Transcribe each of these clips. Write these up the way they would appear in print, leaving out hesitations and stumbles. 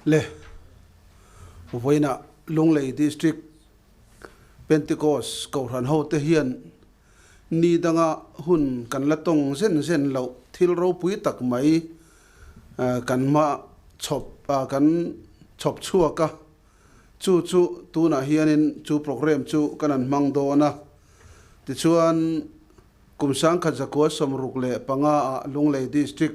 Le vawiinah Lunglei District Pentecost Kohhran hote hian ni danga hun kan la tawng zen zen loh thil ropui tak mai kan hma chhawp kan chhawp chhuak a, chu chu tunah hianin chu programme chu kan han hmang dawn a. Tichuan kum 1965 ah Lunglei District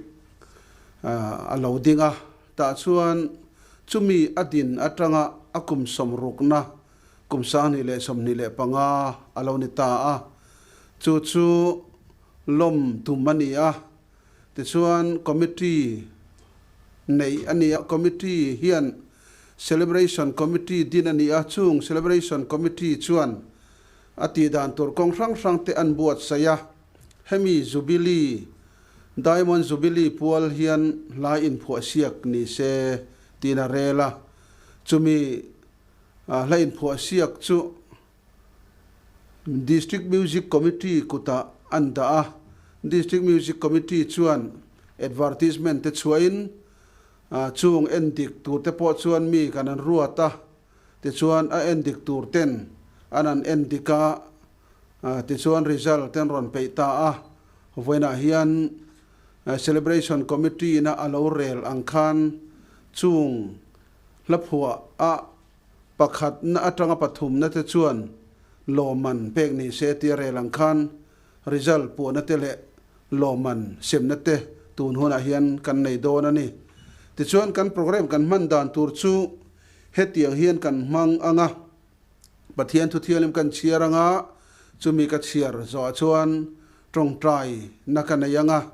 a lo ding a, tah chuan chumi a din atanga a kum sawmrukna kum 2025 a lo ni ta a, chu chu lawm tum a ni a. Tichuan committee neih a ni a, committee hian celebration committee din a ni a, chung celebration committee chuan a tih dan tur kawng hrang hrang te an buatsaih a, hemi Jubilee, Diamond Jubilee pual hian hlai inphuahsiak ni se tiin a rel a, chumi hla inphuahsiak chu District Music Committee kutah an dah a, District Music Committee chuan advertisement te chhuahin chung endik tur te pawh chuan mi kan an ruat a, tichuan a endik tur ten an an endik a, tichuan result te an rawn peih ta a, vawiinah hian Celebration Committee ina a lo rel ang khan chung hlaphuah a Pakhatna atanga pathumna te chuan lawmman pek ni se tia rel ang khan result puahna te leh lawmman semna te tun hunah hian kan nei dawn a ni. Tichuan kan programme kan hman dan tur chu hetiang hian kan hmang ang a, Pathian Thuthianghlim kan chhiar ang a, chumi ka chhiar zawhah chuan tawngtaina ka nei ang a,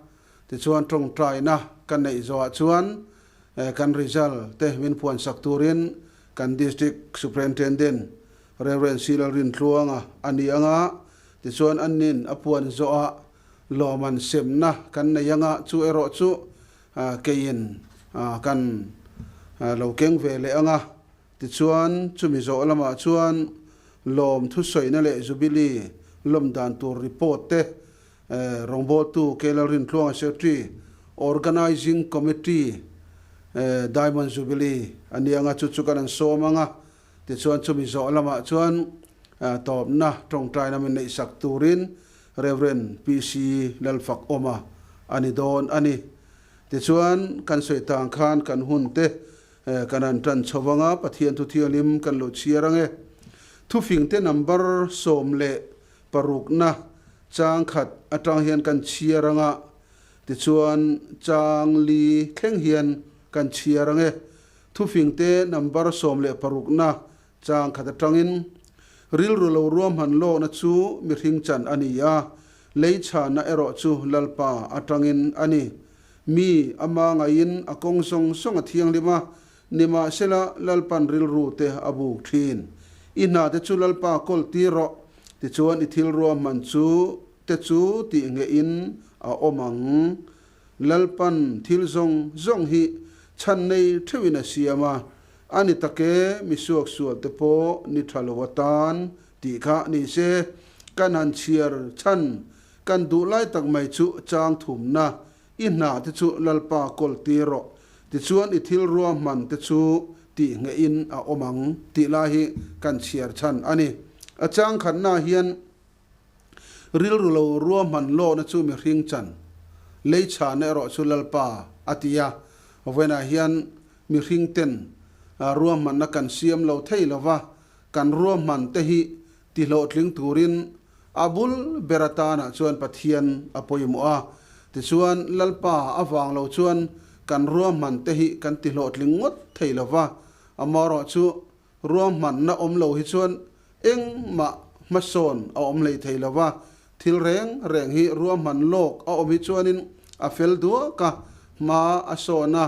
Tichuan tawngtaina ka neih zawhah chuan kan result te min phuansak turin kan District Superintendent Rev. C. Lalrintluanga a ni ang a, tichuan annin a puan zawhah lawman semna kan nei ang a, chu erawh chu keiin kan lo keng ve leh ang a, tichuan chumi zawh lamah chuan lawm thusawina leh Jubilee lawm dan tur report te Rawngbawltu K. Lalrintluanga Secretary, Organising Committee, Diamond Jubilee a ni anga chu chu kan an sawm anga, tichuan chumi zawh lamah chuan tawpna tawngtaina min neihsak turin Rev. PC Lalfakawma a ni dawn a ni. Tichuan kan sawi tang khan kan hun te kan han tan chho anga Pathian Thuthianghlim kan lo chhiar ange. Thufingte number 16na Chang khat atang hian kan chhiar ang a, tichuan chang li thleng hian kan chhiar ang e. Thufingte number 16na chang khat atangin, Rilru lo ruahman lawkna chu mihring chan a ni a, lei chhanna erawh chu Lalpa atangin a ni. Mi a mangaihin a kawng zawng zawng a thianghlim a, nimahsela Lalpan rilru te a buk thin. I hna te chu Lalpa kawl tir rawh. Tichuan i thil ruahman chu te chu tih ngeihin a awm ang. Lalpan thil zawng zawng hi chhan nei theuhin a siam a, a ni tak e, mi suaksual te pawh ni tha lo atan tih kha ni se, kan han chhiar chhan kan duh lai tak mai chu chang thumna i hna te chu Lalpa kawl tir rawh, tichuan i thil ruahman te chu tih ngeihin a awm ang tih lai hi kan chhiar chhan a ni. A chang khatnaah hian rilru lo ruahman lawhna chu mihring chan, lei chhahna erawh chu Lalpa a ti a. Vawiinah hian mihring ten ruahmanna kan siam lo thei lo va, kan ruahman te hi tihlawhtling turin a bul ber atanah chuan Pathian a pawimawh a. Tichuan, Lalpa avang lo chuan kan ruahman te hi kan tihlawhtling ngawt thei lo va, amaherawh chu ruahmanna awm lo hi chuan engmah hmasawn a awm hlei thei lo va, thil reng reng hi ruahman lawk a awm hi chuanin a fel duak a, hma a sawn a,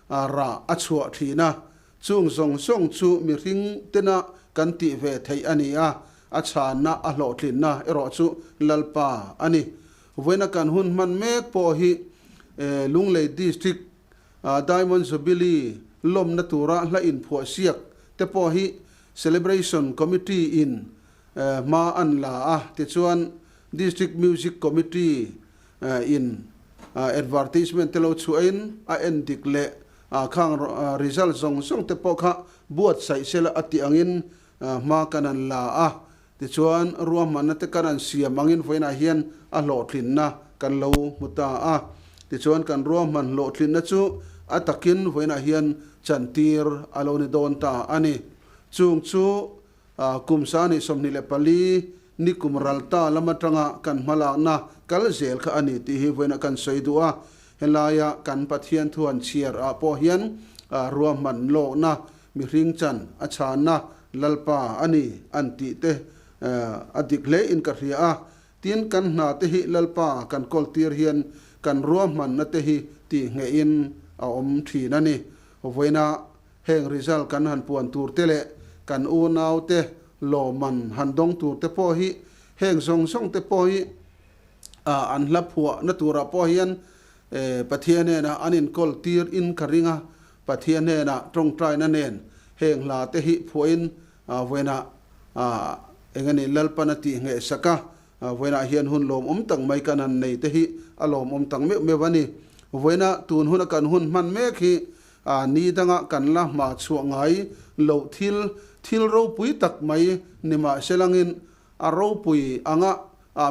rah a chhuah thin a. Chung zawng zawng chu mihring tena kan tih ve theih a ni a, a chhanna a hlawhtlinna erawh chu Lalpa a ni. Vawiina kan hun hman mek pawh hi Lunglei District Diamond Jubilee lawmna tura hla inphuah siak te pawh hi Celebration Committee in hma an la a, tichuan District Music Committee in advertisement te lo chhuahin a endik leh. Khang result zawng zawng te pawh kha buatsaih sela a tih angin hma kan han la a. Tichuan, ruahmanna te kan han siam angin vawiinah hian a hlawhtlinna kan lo hmu ta a. Tichuan, kan ruahman hlawhtlinna chu a takin vawiinah hian chantir a lo ni dawn ta a ni. Chung chu kum sani 24 ni kum ral ta lam atanga kan hmalakna kal zel kha a ni tih hi vawiinah kan sawi duh a. Helaia kan Pathian thu han chhiar ah pawh hian ruahman lawkna Mihring chan a chhanna Lalpa a ni an tih te a dik hle in ka hria a. Tin, kan hna te hi Lalpa kan kawl tir hian kan ruahmanna te hi tih ngheh in a awm thin a ni. Vawiina heng result kan han puan tur te leh kan unau te lawmman han dawng tur te pawh hi heng zawng zawng te pawh hi an hla phuah na turah pawh hian Pathian hnenah an inkawl tir in ka ring a. Pathian hnenah tawngtaina nen heng hla te hi phuahin vawiinah eng a nih Lalpan a tih ngheh sak a, vawiinah hian hun lawmawm tak mai kan han nei te hi a lawmawm tak meuh meuh a ni. Vawiinah tun huna kan hun hman mek hi ni danga kan la hma chhuah ngai loh thil, thil ropui tak mai ni mahselangin a ropui anga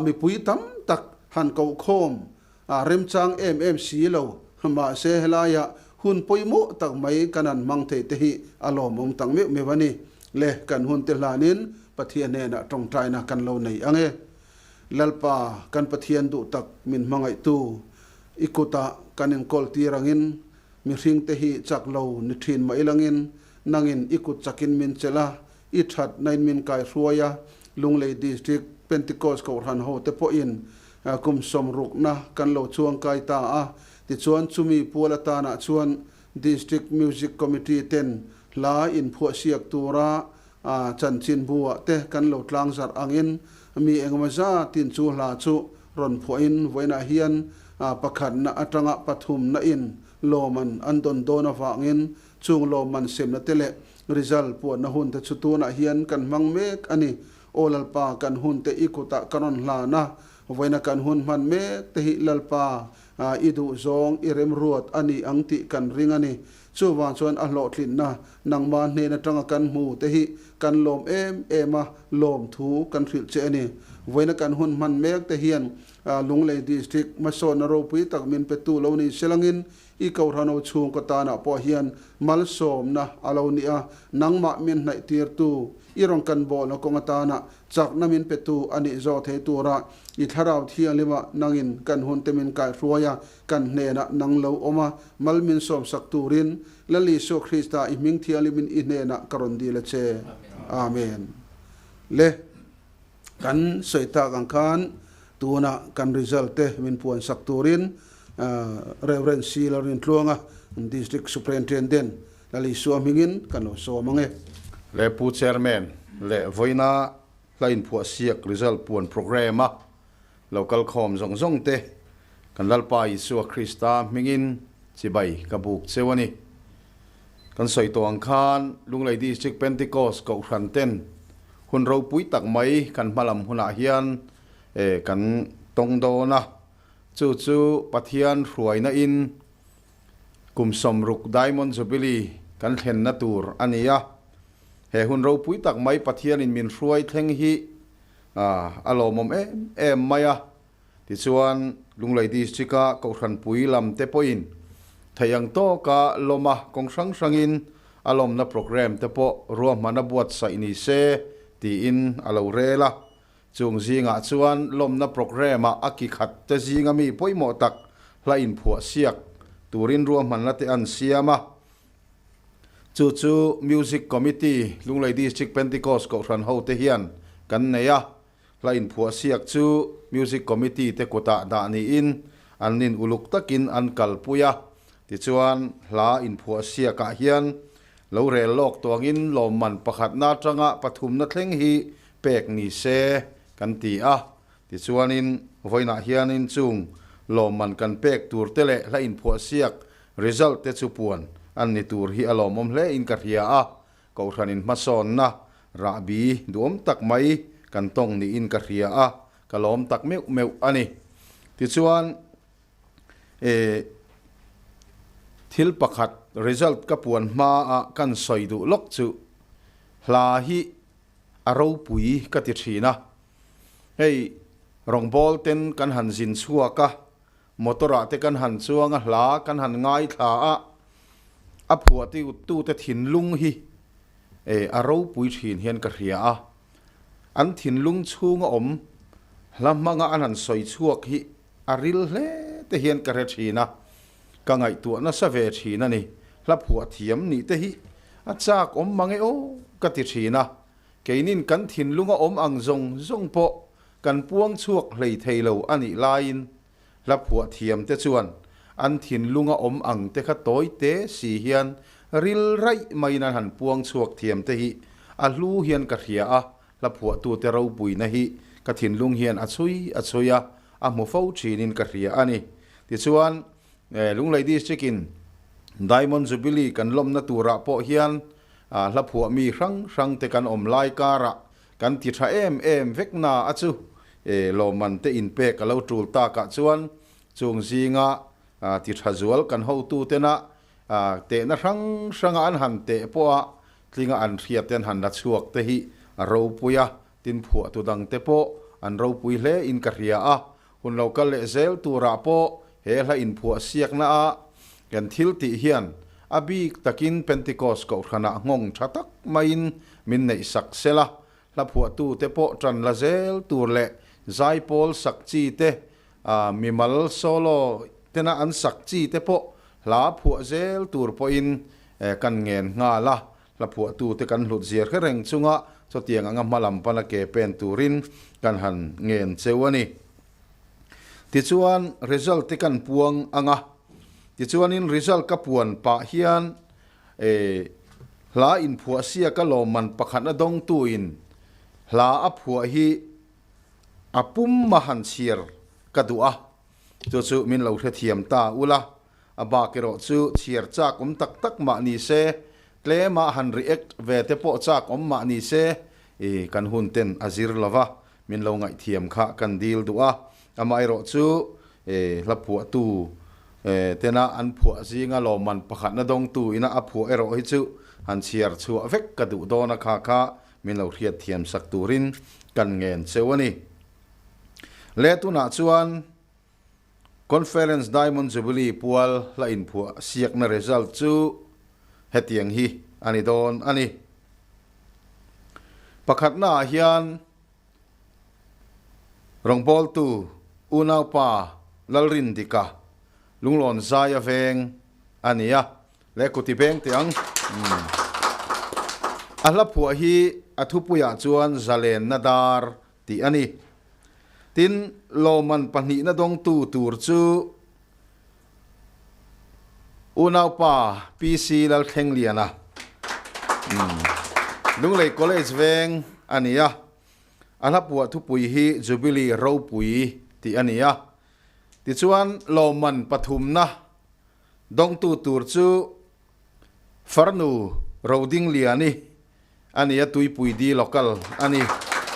mipui tam tak han kohkhawm A remchang em em si lo, mahse helaia hun pawimawh tak mai kan han hmang theih te hi a lawmawm tak meuh meuh a ni. Le, kan hun te hlanin Pathian hnenah tawngtaina kan lo nei ang e. Lalpa, kan Pathian duh tak min hmangaihtu, i kutah kan inkawl tir angin, mihring te hi chak lo ni thin mah ilangin, nangin i kut chakin min chelh a, i that nain min kaihruai a, Lunglei District Pentecost Kohhran hote pawhin kum sawmrukna kan lo chuangkai ta a, tichuan chumi pual atanah chuan District Music Committee ten hla inphuahsiak tura chanchinbu-ah te kan lo tlangzarh angin mi engemaw zatin chu hla chu rawn phuahin vawiinah hian pakhatna atanga pathumna in lawman an dawn dawn avangin chung lawmman semna te leh result puanna hun te chu tunah hian kan hmang mek a ni. Aw Lalpa, kan hun te i kutah ka rawn hlan a, vawiina kan hun hman mek te hi Lalpa i duh zawng i remruat a ni ang tih kan ring a ni. Chuvang chuan a hlawhtlinna nangmah hnen atanga kan hmu te hi kan lawm em em a, lawmthu kan hrilh che a ni. Vawiina kan hun hman mek te hian Lunglei District hmasawnna ropui tak min petu lo ni selangin I Kohhranho chhungkaw tanah pawh hian malsawmna a lo ni a, nangmah min hnaihtirtu, i rawn kan bawlna kawng atana chakna min petu a nih zawk thei tura i Thlarau Thianghlimah nangin kan hunte min kaihruai a, kan hnenah nang lo awm a, mal min sawmsak turin Lal Isua Krista i hming thianghlimin i hnenah ka rawn dil a che. Amen. Le. Kan sawi tak ang khan tuna kan result te min puan sak turin Rev. C. Lalrintluanga, District Superintendent Lalisua hmingin kan lo sawm ang e. Le Pu Chairman leh vawiina hla inphuah siak result puan programme a lo kal khawm zawng zawng te kan Lalpa Isua Krista hmingin chibai ka buk cheu a ni. Kan sawi tawh ang khan Lunglei District Pentecost Kohhran ten hun ropui tak mai kan hmalam hunah hian kan tawng dawn a, chu chu Pathian hruaina in kum 60 Diamond Jubilee kan thlenna tur a ni a. He hun ropui tak mai Pathianin min hruai thleng hi a lawmawm em em mai a. Tichuan, Lunglei District-a Kohhranpui lam te pawhin theih ang tawka lawma kawng hrang hrangin a lawmna programme te pawh ruahman a buatsaih ni se tiin a lo rel a. Chung zingah chuan lawmna programme-ah a ki khat te zinga mi pawimawh tak hla inphuah siak turin ruahmanna te an siam a. Chu chu Music Committee, Lunglei District Pentecost Kohhran hote hian kan nei a. Hla inphuah siak chu Music Committee te kutah dah niin an nin uluk takin an kalpui a. Tichuan, hla inphuah siakah hian lo rel lawk tuangin lawmman pakhatna atanga pathumna thleng hi pek ni se kan ti a. Tichuanin, vawiinah hianin chung lawmman kan pek tur te leh hla inphuah siak result te chu puan an ni tur hi a lawmawm hle in ka hria a. Kohhranin hmasawnna rahbi duhawm tak mai kan tawng niin ka hria a, ka lawm tak meuh meuh a ni. Tichuan, eh, Thil pakhat result ka puan hma a kan sawi duh lawk chu hla hi a ropui ka ti thin a. Hei rawngbawl ten kan han zin chhuak a, motor ah te kan han chuang a, hla kan han ngaithla a, a phuah tute thinlung hi a ropui thin hian ka hria a. An thinlung chhunga awm hla hmanga an han sawi chhuak hi a ril hle te hian ka hre thin a, ka ngaihtuah nasa ve thin a ni. Hla phuah thiam nih te hi a chak awm mang e aw ka ti thin a, keinin kan thinlunga awm ang zawng zawng pawh kan puang chhuak hlei thei lo a nih laiin Hla phuah thiam te chuan an thinlunga awm ang te kha tawi te si hian ril raih maiin an han puang chhuak thiam te hi a hlu hian ka hria a, hla phuahtute ropuina hi ka thinlung hian a chhui a chhui a, a hmu fo thinin ka hria a ni. Tichuan, Lunglei District in Diamond Jubilee kan lawmna turah pawh hian hla phuah mi hrang hrang te kan awm lai karah Kan ti tha em em vek na a chu e lawmman te inpek a lo tul takah chuan chung zinga ti tha zual kan hotu tena tehna hrang hranga an han teh pawha tlinga an hriat te an han la chhuak te hi a ropui a, tin phuahtu dang te pawh an ropui hle in ka hria a, hun lo kal leh zel turah pawh he hla inphuah siakna a kan thil tih hian a bik takin Pentecost kohhranah nghawng tha tak maiin min neih sak sela, hla phuahtu te pawh tan la zel tur leh zaipawl sak chi te, mimal solo tena an sak chi te pawh hla phuah zel tur pawhin kan ngen nghal a, Hla phuahtute kan hlut zir hre reng chunga chutiang anga hma lam pana ke pen turin kan han ngen cheu a ni. Tichuan result te kan puang ang a, tichuanin result ka puan pah hian hla inphuah siaka lawmman pakhatna dawngtuin hla a phuah hi a pum a han chhiar ka duh a, chu chu min lo hrethiam ta ula. A bak erawh chu chhiar chak awm tak tak mah ni se, tlema han react ve te pawh chak awm mah ni se, i kan hun ten a zir lo va, min lo ngaihthiam kha kan dil duh a. Amaherawh chu i hla phuahtu tena an phuah zinga lawmman pakhatna dawngtu ina a phuah erawh hi chu han chhiar chhuah vek ka duh dawn a kha kha min lo hriatthiam sak turin kan ngen cheu a ni. Le tunah chuan Conference Diamond Jubilee pual hla inphuah siakna result chu hetiang hi a ni dawn a ni. Pakhatnaah hian rawngbawltu unaupa Lalrindika Lunglawn Zaia veng a ni a, le kuti veng teh ang. A hla phuah hi a thupuiah chuan Zalenna Dar tih a ni. Tin, lawmman pahnihna dawngtu tur chu unaupa PC Lalthlengliana, Lunglei College veng a ni a. A hla puah thupui hi Jubilee Ropui tih a ni a. Tichuan, lawmman pathumna dawngtu tur chu Farnu Rodingliani A ni a tuipui di local a ni.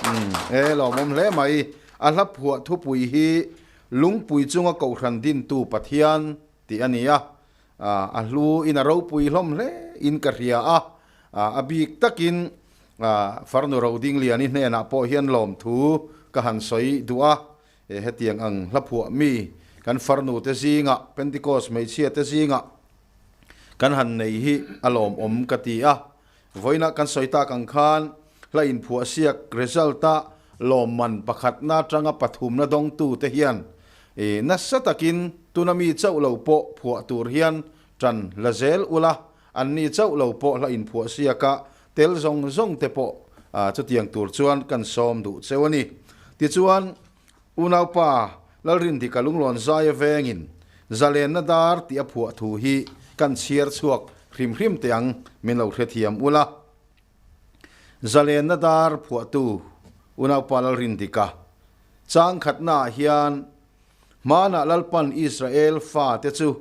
Umm e lawmawm hle mai. A hla phuah thupui hi Lungpui chunga Kohhran dintu Pathian tih a ni a. A hlu in a ropui hlawm hle in ka hria a. A bik takin Farnu Rodingliani hnenah pawh hian lawmthu ka han sawi duh a. Hetiang ang hla phuah mi kan farnu te zingah, Pentecost hmeichhia te zingah kan han nei hi a lawmawm ka ti a. Vawiinah kan sawi tak ang khan hla inphuah siak result-a lawmman pakhatna atanga pathumna dawngtu te hian nasa takin tuna mi chauh lo pawh phuah tur hian tan la zel ula, anni chauh lo pawh hla inphuah siaka tel zawng zawng te pawh chutiang tur chuan kan sawm duh cheu a ni. Tichuan, Unaupa Lalrindika Lunglawn Zaia vengin Zalenna Dar tih a phuah thu hi kan chhiar chhuak hrim hrim teh ang min lo hrethiam ula. Zalenna Dar phuahtu Unaupa Lalrindika chang khatnaah hian hmanah Lalpan Israel fate chu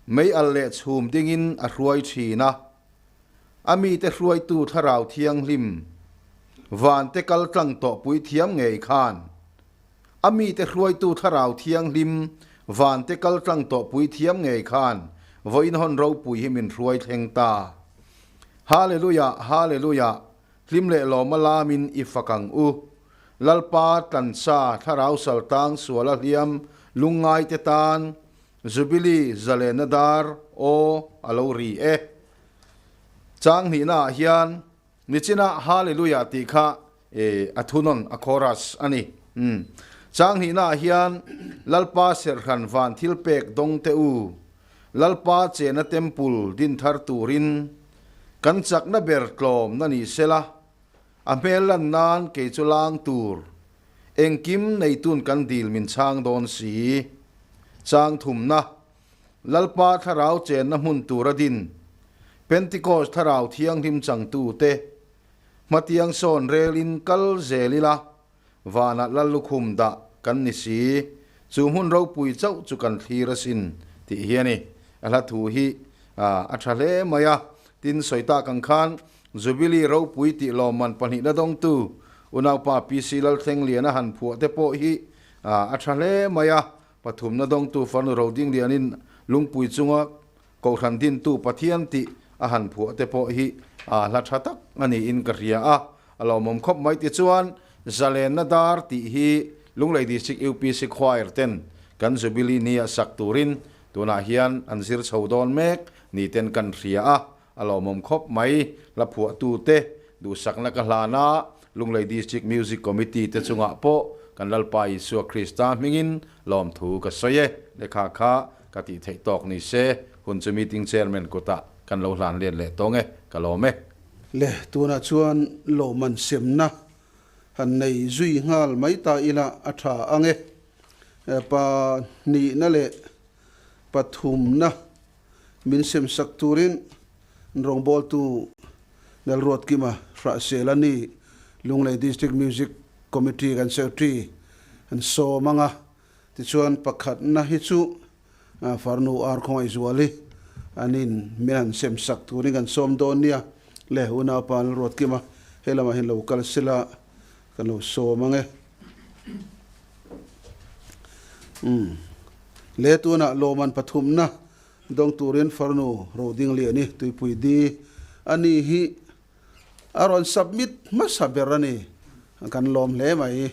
mei al leh chhum dingin a hruai thin a, A mite hruaitu Thlarau Thianghlim vante kal tlang tawh pui thiam ngei khan A mite hruaitu Thlarau Thianghlim vante kal tlang tawh pui thiam ngei khan Vawiin hawn ropui hi min hruai thleng ta. Hallelujah, Hallelujah, hlim leh lawma lamin i fak ang u. Lalpa tlansa thlarau saltang suala hliam lungngaite tan Jubilee zalenna dar aw a lo ri e. Chang hnihnaah hian Nichina Hallelujah tih kha a thunawn, a chorus, a ni. Chang hnihnaah hian Lalpa serhran van thil pek dawng teh u, Lalpa chena temple din thar turin kan chakna ber tlawmna ni sela, a hmel lan nan kei chu lang tur engkim neitun kan dil min chhang dawn si. Chang thumna Lalpa thlarau chenna hmun tura din Pentecost thlarau thianghlim changtute hmatiang sawn relin kal zel ila, Vanah Lallukhum dah kan ni si, chu hmun ropui chauh chu kan thlir asin tih hi a ni. A hla thu hi a tha hle mai a, tin sawi tak ang khan Jubilee ropui tih lawmman pahnihna dawngtu unaupa PC Lalthlengliana han phuah te pawh hi a tha hle mai a, Pathumna dawngtu farnu Rodinglianin lungpui chunga Kohhran dintu Pathian tih a han phuah te pawh hi hla tha tak a niin ka hria a, a lawmawm khawp mai. Tichuan, Zalenna Dar tih hi Lunglei District UPC Choir ten kan Jubilee nia sak turin tunah hian an zir chho dawn mek ni ten kan hria a, A lawmawm khawp mai, hla phuahtute duhsakna ka hlan a, Lunglei District Music Committee te chungah pawh kan Lalpa Isua Krista hmingin lawmthu ka sawi e. Lehkha kha ka tih theih tawk ni se, hun chu meeting chairman kutah kan lo hlan let leh tawng e, ka lawm e. Le, tunah chuan lawmman semna han nei zui nghal mai ta ila a tha ang e. Pa hnihna leh pathumna Min semsak turin rawngbawltu Lalruatkima Hrahsel a ni. Lunglei District Music Committee kan Secretary an sawm ang a, tichuan pakhatna hi chu farnu Ar Khawngaihzuali anin min han semsak turin kan sawm dawn nia. Le unaupa Lalruatkima he lamah hian lo kal sela kan lo sawm ang e. Umm. Le tunah lawman pathumna dawng turin farnu Rodingliani tuipui di a ni hi a rawn submit hmasa ber a ni. Kan lawm hle mai.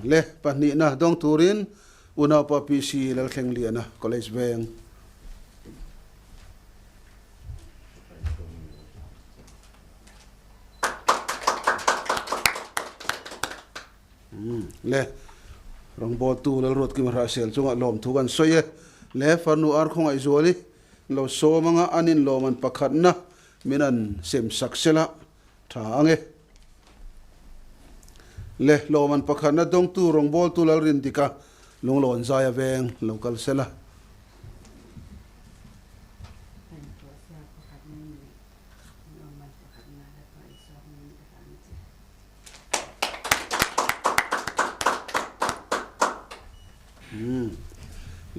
Le pahnihna dawng turin unaupa PC Lalthlengliana College Veng. Le rawngbawltu Lalruatkima Hrahsel chungah lawmthu kan sawi e. Le farnu Arkhawngaihzuali lo sawm anga an inlawm an pakhatna min an sem sak sela tha ang e. Le lawman pakhatna dawngtu rawngbawltu Lalrindika lunglawn zai a veng lo kal sela.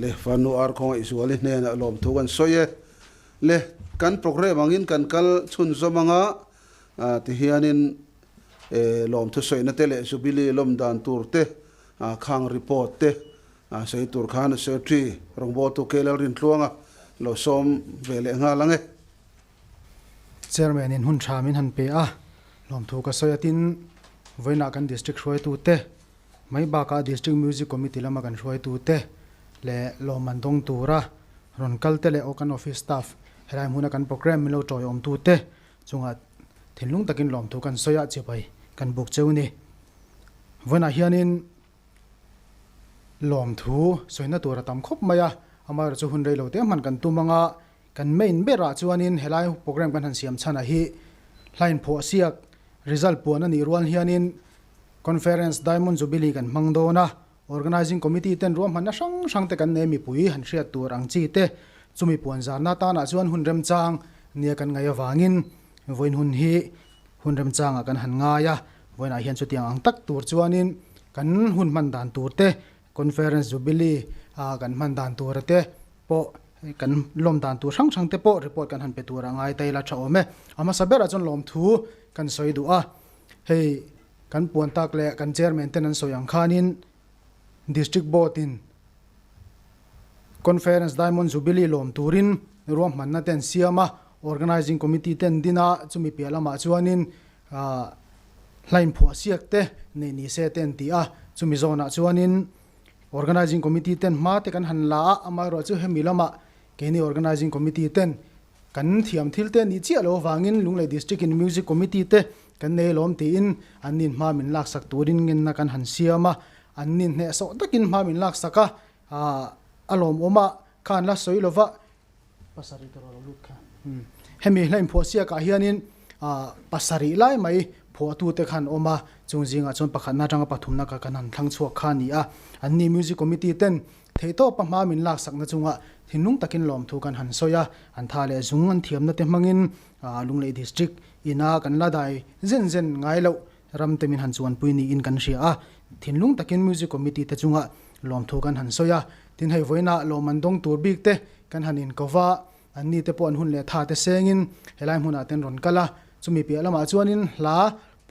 Le fanu ar khawngaih zuali hnenah lawmthu kan sawi e. Le kan programme angin kan kal chhunzawm anga Tihianin lawmthu sawina te leh Jubilee lawm dan tur te, khang report te sawi tur khan Secretary rawngbawltu KL Rintluanga lo sawm ve leh nghal ang e. Chairman in hun tha min han pe a, lawmthu ka sawi a tin vawiinah kan District hruaitu te, mai bakah District Music Committee lama kan hruaitu te leh lawmman dawng tura rawn kal te leh aw kan office staff helai hmuna kan programme min lo tawiawmtu te Chungah thinlung takin lawmthu kan sawi a chipai kan buk cheu ni. Vawiinah hianin lawmthu sawina tur a tam khawp mai a, amaherawh chu hun rei lo te hman kan tum anga kan main berah chuanin helai program kan han siam chhanah hi hlain phuah siak result puan a nih rual hianin Conference Diamond Jubilee kan hmang dawn a, Organizing Committee ten ruahmanna hrang hrang te kan nei mipui han hriat tur ang chi te chumi puan zarna tanah chuan hun remchang nia kan ngaih avangin vawiin hun hi hun remchangah kan han ngai a, vawiinah hian chutiang ang tak tur chuanin kan hun hman dan tur te Conference Jubilee a kan hman dan tura te pawh Kan lawm dan tur hrang hrang te pawh report kan han pe tur a ngai ta ila tha awm e. A hmasa berah chuan lawmthu kan sawi duh a. Hei kan puan tak leh kan chairman ten an sawi ang khanin District Board in Conference Diamond Jubilee lawm turin ruahmanna te an siam a, Organising Committee te an din a, chumi piah lamah chuanin hlain phuah siak te neih ni se te an ti a, chumi zawnah chuanin Organising Committee ten hma te kan han la a, amaherawh chu hemi lamah keini Organising Committee ten kan thiam thil te nih chiah loh avangin Lunglei District in Music Committee te kan nei alawm tiin an nin hma min laksak turin ngenna kan han siam a, an nin hnehsawh takin hma min laksak a, a lawmawm a, khan la sawi lova Pasarih te rawh lo lut kha. Hemi hla inphuah siakah hianin pasarih lai mai phuahtute khan awm a, chung zingah chuan pakhatna atanga pathumna kha kan han thlang chhuak kha a ni a. Anni Music Committee ten theihtawpa hma min laksakna chunga thinlung takin lawmthu kan han sawi a, an tha leh zung an thiamna te hmangin Lunglei District ina kan la dai zen zen ngai loh ram te min han chuanpui niin kan hria a, thinlung takin Music Committee te chunga lawmthu kan han sawi a, tin hei vawiinah lawm an dawng tur bik te kan han inkova, anni te pawh an hun leh tha te sengin helai hmunah ten rawn kal a, chumi piah lamah chuanin hla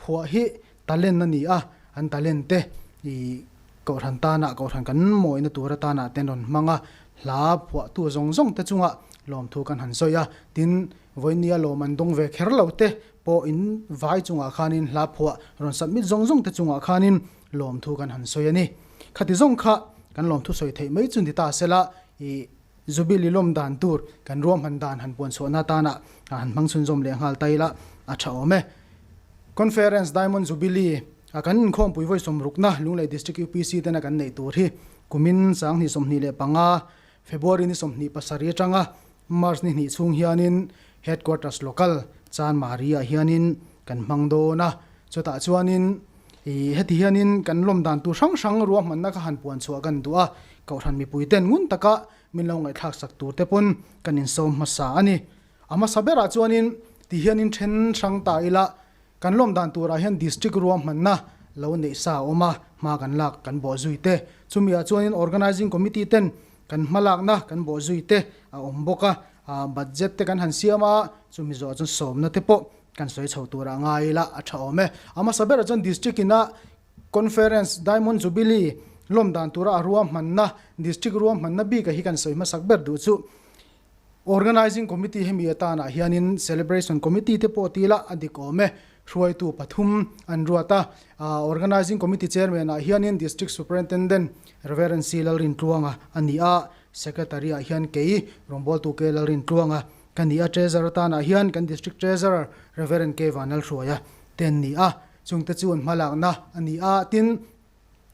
phuah hi talent a ni a, an talent te ih kohhran tanah kohhran kan mawina tur atanah ten rawn hmang a, hla phuahtu zawng zawng te chungah lawmthu kan han sawi a, tin vawinia lawm an dawng ve kher lo te pawh in vai chungah khanin hla phuah rawn submit zawng zawng te chungah khanin lawmthu kan han sawi a ni. Khati zawng kha kan lawmthu sawi theih mai chu ni ta sela ih Jubilee lawm dan tur kan ruahman dan han puan chhuahna atana han hmang chhunzawm leh nghal ta ila a tha awm e. Conference Diamond Jubilee a kan inkhawmpui vawi sawmrukna Lunglei District UPC tena kan neih tur hi kumin 2025 February ni 27 atanga March ni hnih chhung hianin Headquarters Local Chanmari ah hianin kan hmang dawn a, chutah chuanin ih heti hianin kan lawm dan tur hrang hrang ruahmanna kha han puan chhuah kan duh a, Kohhran mipui ten ngun taka min lo ngaihthlak sak tur te pawn kan insawm hmasa a ni. A hmasa berah chuanin ti hianin then hrang ta ila Kan lawm dan turah hian District ruahmanna lo neih sa a awm a, hma kan lak kan bawh zui te. Chumi ah chuanin Organising Committee ten kan hma lakna kan bawh zui te a awm bawk a, budget te kan han siam a, chumi zawh chuan sawmna te pawh kan sawi chho turah ngai ila a tha awm e. A hmasa berah chuan District ina Conference Diamond Jubilee lawm dan tura a ruahmanna, District ruahmanna bik a hi kan sawi hmasak ber duh chu Organising Committee hemi atanah hianin Celebration Committee te pawh ti ila a dik awm e. Hruaitu pathum an ruat a. Organising Committee Chairman ah hianin District Superintendent Rev. C. Lalrintluanga a ni a, Secretary ah hian kei rawngbawltu K. Lalrintluanga ka ni a, Treasurer atanah hian kan District Treasurer Rev. K. Vanlalhruaia te an ni a, chungte chu an hmalakna a ni a, tin,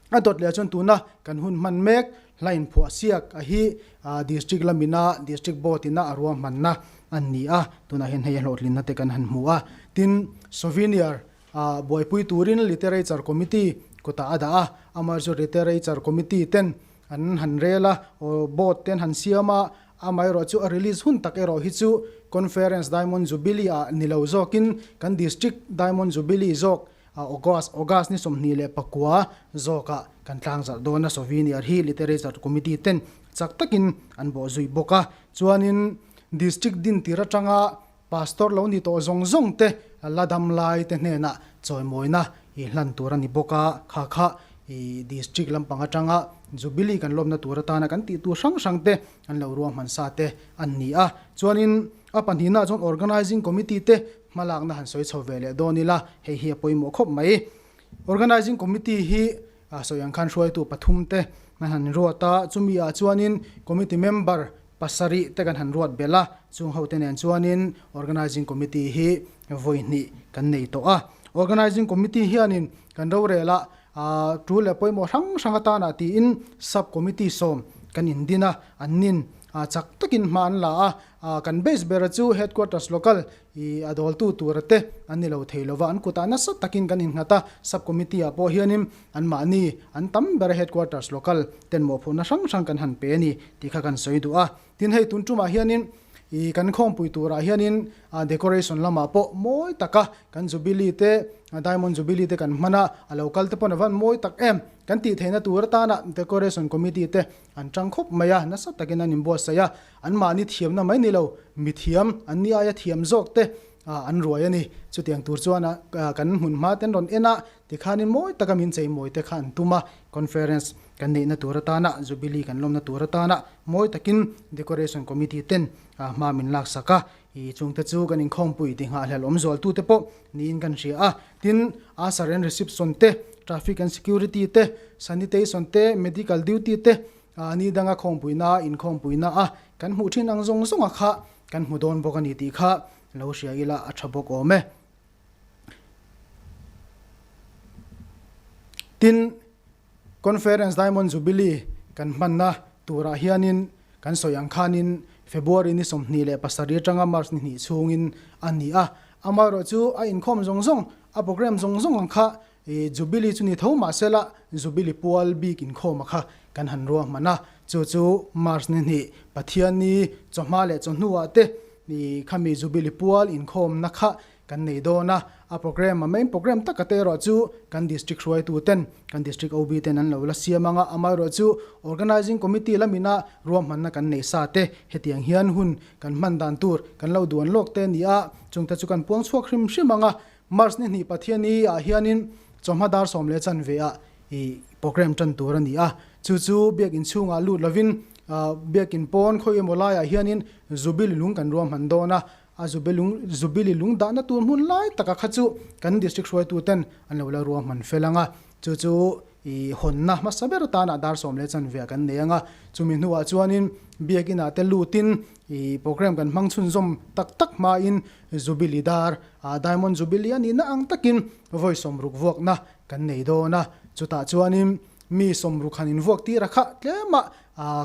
A dawt leh chuan tuna kan hun hman mek hla inphuah siak a hi District lamina District Board ina a ruahmanna an ni a, tunah hian hei a hlawhtlinna te kan han hmu a. Tin, Souvenir buaipui turin Literature Committee kutah a dah a, amaherawhchu Literature Committee ten an han rel a, Board ten han siam a, amaherawhchu a release hun tak erawh hi chu Conference Diamond Jubilee ah ni lo zawkin kan District Diamond Jubilee zawk August, August ni 29 zawkah kan tlangzarh dawn a, Souvenir hi Literature Committee ten chak takin an bawh zui bawk a. Chuanin District din tir atanga Pastor lo ni tawh zawng zawng te la dam lai te hnenah chawimawina i hlan tur a ni bawk a, kha kha i District lampang atanga Jubilee kan lawmna tur atana kan tih tur hrang hrang te an lo ruahman sa te an ni a. Chuanin a pahnihna chuan Organising Committee te Hmalakna han sawi chho ve leh dawn ila, hei hi a pawimawh khawp mai. Organising Committee hi sawi ang khan hruaitu pathum te kan han ruat a, chumi ah chuanin Committee member pasarih te kan han ruat belh a, chung ho te nen chuanin Organising Committee hi vawi hnih kan nei tawh a. Organising Committee hianin kan rorel ah tul leh pawimawh hrang hrang atana tiin Sub Committee sawm kan indin a, an nin chak takin hma an la a, Kan base bera chu Headquarters Local i a dawltu tura te an ni lo thei lova, an kutah nasa takin kan innghat a, Sub Committee ah pawh hianin anmahni an tam bera Headquarters Local ten mawhphurhna hrang hrang kan han pe a ni tih kha kan sawi duh a. Tin hei tun tumah hianin i kan khawmpui turah hianin decoration lamah pawh mawi taka kan Jubilee te, Diamond Jubilee te kan hman a, a lo kal te pawn a van mawi tak em. Kan tih theihna tur atana Decoration Committee te an tang khawp mai a, nasa takin an inbuatsaih a, anmahni thiamna mai ni lo, mithiam, anni aia thiam zawk te an ruai a ni. Chutiang tur chuan kan hmun hma ten rawn en a, tikhanin mawi taka min cheimawi te kha an tum a, Conference kan neihna tur atana, Jubilee kan lawmna tur atana mawi takin Decoration Committee ten hma min laksak a, I chungte chu kan inkhawmpui ti nghahhlelh awm zualtute pawh niin kan hria a. Tin, usher and reception te, traffic and security te, sanitation te, medical duty te, ni danga khawmpuina, inkhawmpuina a kan hmuh thin ang zawng zawnga kha kan hmu dawn bawk a ni tih kha lo hria ila a tha bawk awm e. Tin, Conference Diamond Jubilee kan hmanna turah hianin kan sawi ang khanin February ni 27 atanga March ni hnih chhungin a ni a. Amaherawhchu a inkhawm zawng zawng, a programme zawng zawng ang kha Jubilee chu ni tho mahsela Jubilee pual bik inkhawma kha kan han ruahman a. Chu chu March ni hnih Pathianni chawhma leh chawhnuah te khami Jubilee pual inkhawmna kha Kan nei dawn a, a programme, a main programme taka te erawh chu kan district hruaitu ten, kan district OB ten an lo la siam ang a, amaherawh chu organising committee lamina ruahmanna kan nei sa te, hetiang hian hun kan hman dan tur kan lo duan lawk te a ni a, chungte chu kan puang chhuak hrim hrim ang a. March ni hnih Pathiani ah hianin chawhma dar sawm leh chanve ah i programme tan tur a ni a, chu chu biakin chhungah lut lovin biakin pawn khawi emaw laiah hianin Jubilee lung kan ruahman dawn a, A Zubelung Zubili lung dahna tur hmun lai taka kha chu kan district hruaituten an lo la ruahman fel ang a, chu chu i hawnna hmasa ber atana dar sawm leh chanve ah kan nei ang a, chumi hnuah chuanin biakin ah te lutin i programme kan hmang chhunzawm tak tak hmain Zubili dar ah Diamond Jubilee a nihna ang takin vawi sawmruk vuakna kan nei dawn a, chutah chuanin mi sawmruk han invuak tir a kha tlema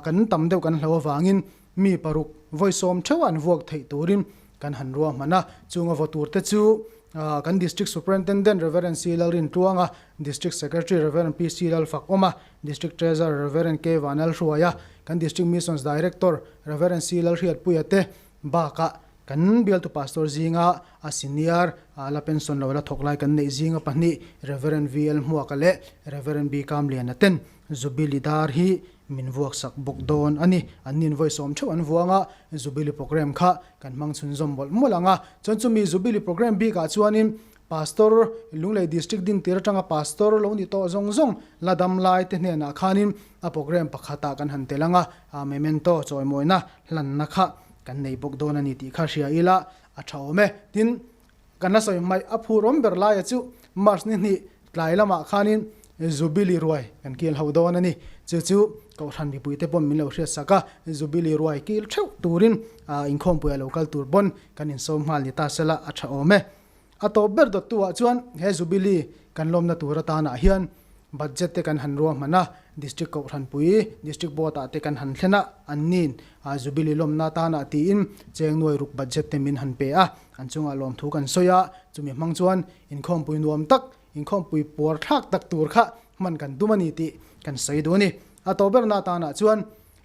kan tam deuh kan hlo avangin Mi paruk vawi sawm theuh an vuak theih turin kan han ruahman a, chunga vaw turte chu kan District Superintendent Rev. C. Lalrintluanga, District Secretary Rev. PC Lalfakawma, District Treasurer Rev. K. Vanlalhruaia, kan District Missions Director Rev. C. Lalhriatpuia te bakah kan bialtu Pastor zinga a senior la pension lo la thawk lai kan neih zinga pahnih Rev. VL Hmuaka leh Rev. B. Kamliana ten Jubilee dar hi min vuak sak bawk dawn a ni. An nin vawi sawm theuh an vuang a, Jubilee programme kha kan hmang chhunzawm mawlh mawlh ang a. Chuan chumi Jubilee programme bikah chuanin Pastor, Lunglei District dintir atanga Pastor lo ni tawh zawng zawng la dam lai te hnenah khanin a programme pakhatah kan han tel ang a, memento chawimawina hlanna kha kan nei bawk dawn a ni tih kha hria ila a tha awm e. Tin, Kan la sawi hmaih a phur awm ber laia chu March ni hnih tlai lamah khanin Jubilee ruai kan kil ho dawn a ni. Chu chu Kohhran mipuite pawn min lo hriat sak a, Jubilee ruai kil theuh turin inkhawmpuia lo kal tur pawn kan insawm nghal ni ta sela a tha awm e. A tawp ber dawttu ah chuan he Jubilee kan lawmna tur atanah hian Budget te kan han ruahman a, District Kohhranpui, District Board ah te kan han thlen a, an nin Jubilee lawmna atana tiin cheng nuai ruk budget te min han pe a, an chungah lawmthu kan sawi a, chumi hmang chuan inkhawmpui nuam tak, inkhawmpui puar thlak tak tur kha hman kan tum a ni tih kan sawi duh a ni. A tawh berna atana chuan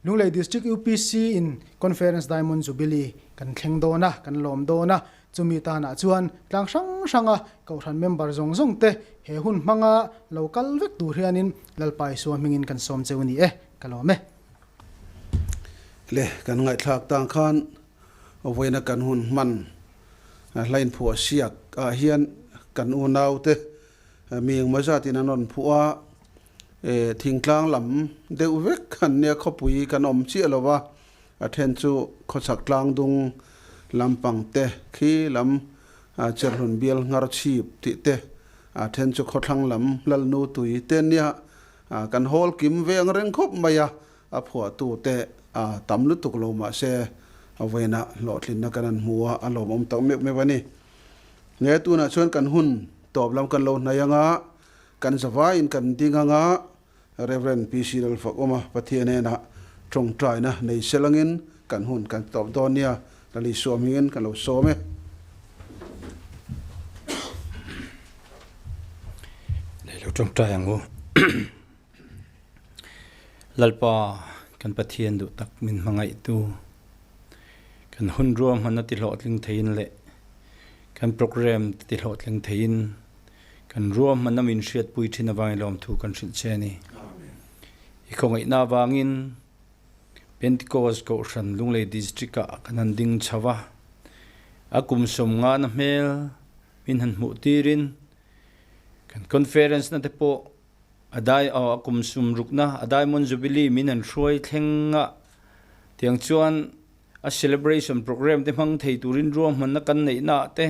Lunglei District UPC in Conference Diamond Jubilee kan thleng dawn a, kan lawm dawn a, Chumi tanah chuan tlang hrang hranga Kohhran member zawng zawng te he hun hmanga lo kal vek tur hianin Lalpa Isua hmingin kan sawm cheu ni e, ka lawm e. Le kan ngaihthlak tang khan vawiina kan hun hman hlain phuah siak ah hian kan unau te mi engmaw zatin an rawn phuah a, thingtlang lam deuh vek an nia khawpui kan awm chiah lo va, A then chu khawchhak tlangdung lampang te khi lam Cherhlun bial nghar chhip tih te, a then chu khawthlang lam Lalnu tui te nia kan hawl kim ve ang reng khawp mai a, a phuahtu te tam lutuk lo mahse a vawiinah hlawhtlinna kan han hmu a, a lawmawm tak meuh meuh a ni. Nge tunah chuan kan hun tawp lam kan lo hnai ang a, kan zavaiin kan ding ang a, Rev. PC Lalfakawma Pathian hnenah tawngtaina nei selangin kan hun kan tawp dawn nia, Lali Suam hmingin kan lo sawm e. Nei lo tawngtai ang u. Lalpa kan Pathian duh tak min hmangaihtu, kan hun ruahman a ti hlawhtling theiin leh kan program ti hlawhtling theiin, Kan ruahmanna min hriatpui thin avangin lawmthu kan hrilh che a ni. I khawngaihna avangin Pentecost Kohhran Lunglei District-ah kan han ding chho a, a kum sawmngana hmel min han hmuh tirin kan conference na te pawh a dai aw a kum sum rukna a Diamond Jubilee min han hruai thleng a, tiang chuan a celebration program te hmang thei turin ruahmanna kan neihna ah te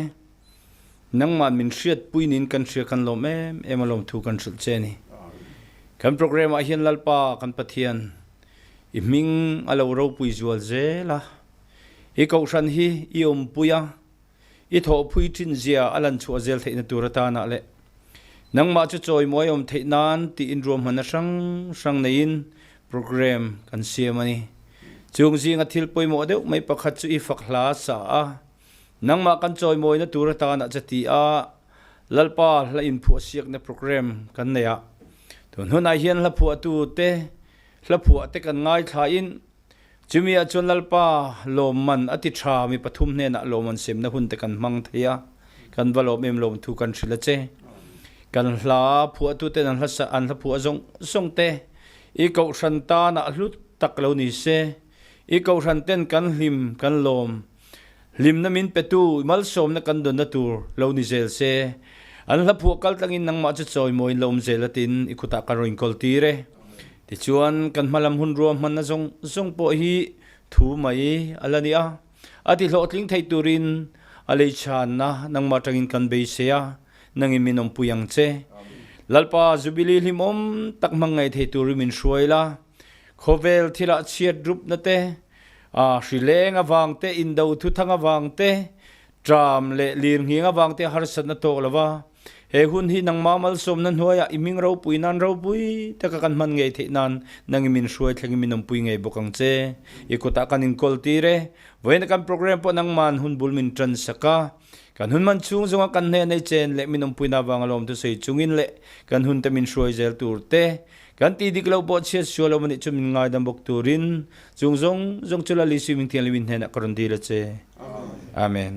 nangmah min hriatpui niin kan hria kan lawm em em a lawmthu kan hrilh che a ni. Kan program ah hian Lalpa kan Pathian i hming a lo ropui zual zel a, i kohhran hi i awmpui a, i thawhphui thin zia a lan chhuah zel theihna tur atana leh nangmah chu chawimawi awm theih nan tiin ruahmanna hrang hrang neiin program kan siam a ni. Chung zinga thil pawimawh deuh mai pakhat chu i fak hla sa a, nangmah kan chawimawina tur atana che ti a, Lalpa hla inphuah siakna program kan nei a. Tun hunah hian hla phuahtu te hla phuah te kan ngaithlain Chumi ah chuan Lalpa lawmman a ti tha mi pathum hnenah lawmman semna hun te kan hmang thei a, kan va lawm em lawm thu kan hrilh a che. Kan hla phuahtu ten an hla an hla phuah zawng zawng te i kohhran tanah hlut tak lo ni se, i kohhran ten kan hlim kan lawm hlimna min petu i malsawmna kan dawnna tur lo ni zel se. An hla phuah kal tlangin nangmah chu chawimawiin lo awm zel a tin i khutah kan rawn inkawl tir e. Tichuan, kan hmalam hun ruahmanna zawng zawng pawh hi thu mai a la ni a, a ti hlawhtling thei turin a lei chhanna nangmah atangin kan beisei a, nangin min awmpui ang che. Lalpa Jubilee hlimawm tak hmang ngei thei turin min hruai la, khawvel thilah chhiat rupna te, hri leng avang te, indo thuthang avang te, Tram leh lirnghing avang te harsatna tawk lo va, he hun hi nangmah malsawmna hnuaiah i hming ropui nan ropui taka kan hman ngei theih nan nangin min hruai thlengin min awmpui ngei bawk ang che. I kutah kan inkawl tir e. Vawiin kan program pawh nangma'n hun bul min tan sak a, kan hun man chhung zawnga kan hneh nei chen leh min awmpuina avanga lawmthu sawi chungin leh kan hun te min hruai zel tur te kan tih dik loh pawh chhiat sual awm anih chu min ngaidam bawk turin Chung zawng zawng chu Lal Isu ming thianghlim in hnenah ka rawn dil a che. Amen.